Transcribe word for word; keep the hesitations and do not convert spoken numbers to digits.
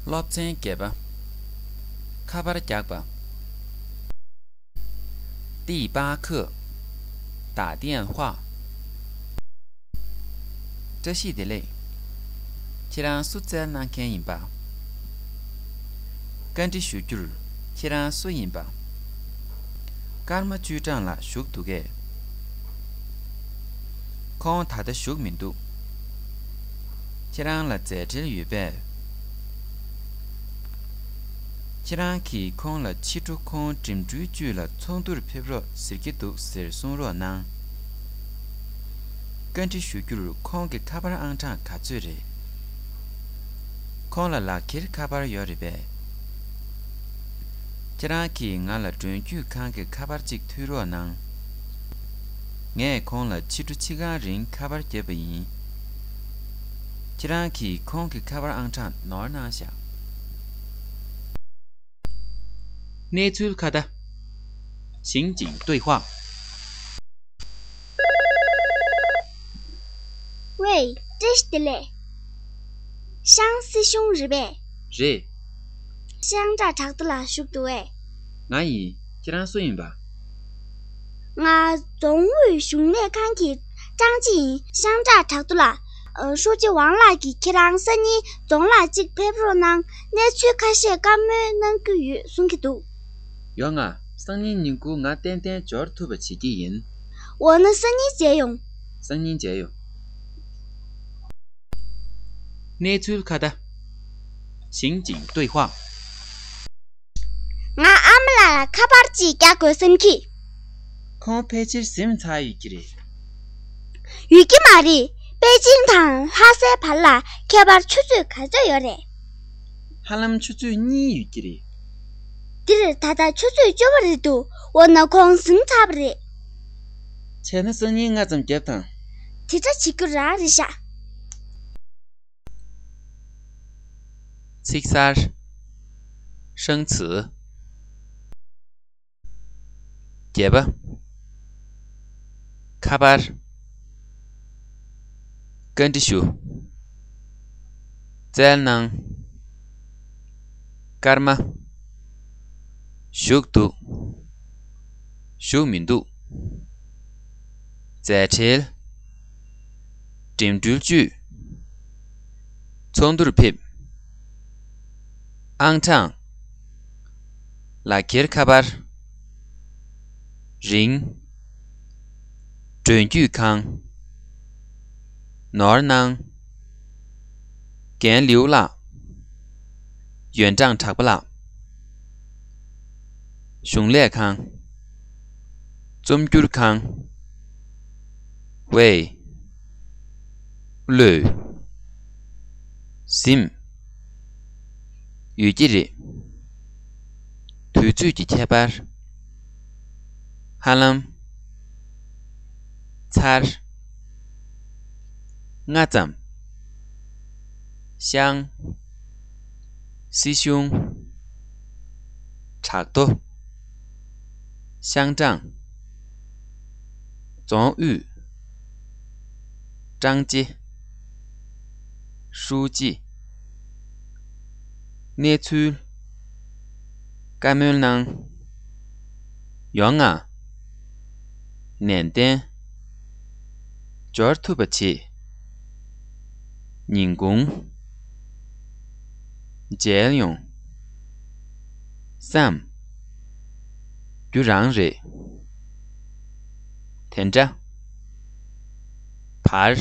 སློབ་ཚན་བརྒྱད་པ། ཁ་པར་རྒྱག་པ། 第八课，打电话。བཀྲ་ཤིས་བདེ་ལེགས། ཁྱེད་རང་སུ་བཙལ་གནང་མཁན་ཡིན་པ། བཀའ་འདྲི་ཞུ་རྒྱུར། ཁྱེད་རང་སུ་ཡིན་པ། ཀརྨ་ཅུས་ཀྲང་ལགས་བཞུགས་འདུག་གས། ཁོང་ད་ལྟ་བཞུགས་མི་འདུག་ཁྱེད་རང་ལ་མཛད་འབྲེལ་ཡོད་པས། ཁྱེད་རང་གིས་ཁོང་ལ་ཕྱི་དྲོ་ཁོང་འགྲིམ་འགྲུལ་ཅུས་ལ་ཚོགས་འདུར་ཕེབས་རོགས་ཟེར་གྱི་འདུག་ཟེར་གསུང་རོགས་གནང་། བཀའ་འདྲི་ཞུ་རྒྱུར། ཁོང་གི་ཁ་པར་ཨང་གྲངས་ག་ཚོད་རེད། ཁོང་ལ་ལག་འཁྱེར་ཁ་པར་ཡོད་རེད་པས། ཁྱེད་རང་གིས་ང་ལ་མགྲོན་སྐྱོད་ཁང་གི་ཁ་པར་གཅིག་མཐུད་རོགས་གནང་། ངས་ཁོང་ལ་ཕྱི་དྲོ་ཕྱི་གང་རིང་ཁ་པར་བརྒྱབ་པ་ཡིན། ཁྱེད་རང་གིས་ཁོང་གི་ཁ་པར་ཨང་གྲངས་ནོར་གནང་བཞག་གནས་ཚུལ་ཁ་བརྡ། 情景对话。喂，བཀྲ་ཤིས་བདེ་ལེགས། ཤང་སྲིད་གཞུང་རེད་པས། རེད། ཤང་ཀྲང་བྲག་རྡོ་ལགས་བཞུགས་འདུག་པས། ང་ཡིན། ཁྱེད་རང་སུ་ཡིན་པ། ང་རྫོང་ཨུད་གཞུང་ལས་ཁང་གི་ཀྲང་ཅི་ཡིན། ཤང་ཀྲང་བྲག་རྡོ་ལགས། ཨ། ཧྲུའུ་ཅི་ཝང་ལགས་ཀྱིས་ཁྱེད་རང་སང་ཉིན་རྫོང་ལ་གཅིག་ཕེབས་རོགས་གནང་། གནས་ཚུལ་ཁ་ཤས་བཀའ་མོལ་གནང་རྒྱུ་ཡོད་གསུང་གི་འདུག་ཡོང་ང་། སང་ཉིན་ཉིན་གུང་ང་ཏན་ཏན་འབྱོར་ཐུབ་པ་བྱེད་ཀྱི་ཡིན། འོ་ན་སང་ཉིན་མཇལ་ཡོང་། སང་ཉིན་མཇལ་ཡོང་། གནས་ཚུལ་ཁ་བརྡ། 情景对话。 ང་ཨ་མ་ལགས་ལ་ཁ་པར་ཅིག་རྒྱག་དགོས་བསམ་གྱི། ཁོང་ཕལ་ཆེར་གཟིམ་ཚར་ཡོད་ཀྱི་རེད། ཡོད་ཀྱི་མ་རེད། པེ་ཅིང་དང་ལྷ་སའི་བར་ལ་ཁྱད་པར་ཆུ་ཚོད་ག་ཚོད་ཡོད་རེད། ཧ་ལམ་ཆུ་ཚོད་གཉིས་ཡོད་ཀྱི་རེད། འདིར་ད་ལྟ་ཆུ་ཚོད་བཅུ་པ་རེད་འདུག་འོ་ན་ཁོང་གཟིམ་ཚར་བ་རེད། བྱས་ན་སང་ཉིན་ལྔ་ཙམ་བརྒྱབ་དང་། དེ་འདྲ་བྱེད་རྒྱུ་རང་རེད་ཤག་ཚིག་གསར། 生词。 བརྒྱད་པ། ཁ་པར། བཀའ་འདྲི་ཞུ། བཙལ་གནང་། ཀརྨ། བཞུགས་འདུག་བཞུགས་མི་འདུག་མཛད་འཕྲིན། འགྲིམ་འགྲུལ་ཅུས། ཚོགས་འདུར་ཕེབས། ཨང་གྲངས། ལག་འཁྱེར་ཁ་པར། རིང་། མགྲོན་སྐྱོད་ཁང་། ནོར་གནང་། རྒན་ལིའུ་ལགས། ཡོན་ཀྲང་གྲགས་པ་ལགས། གཞུང་ལས་ཁང་། རྩོམ་སྒྱུར་ཁང་། ཝེ། བློས། གཟིམ། ཡོད་ཀྱི་རེད། དུས་ཚོད་ཀྱི་ཁྱད་པར། ཧ་ལམ། ཚར། སྔ་ཙམ། ཤང་། སྲིད་གཞུང་། བྲག་རྡོ། ཤང་ཀྲང་། རྫོང་ཨུད། ཀྲང་ཅེ། ཧྲུའུ་ཅི། གནས་ཚུལ། བཀའ་མོལ་གནང་། ཡོང་ང་། ནན་ཏན། འབྱོར་ཐུབ་པ་བྱེད། ཉིན་གུང་། མཇལ་ཡོང་། བསམ། རྒྱུ་རང་རེད། དེ་འདྲ། བར།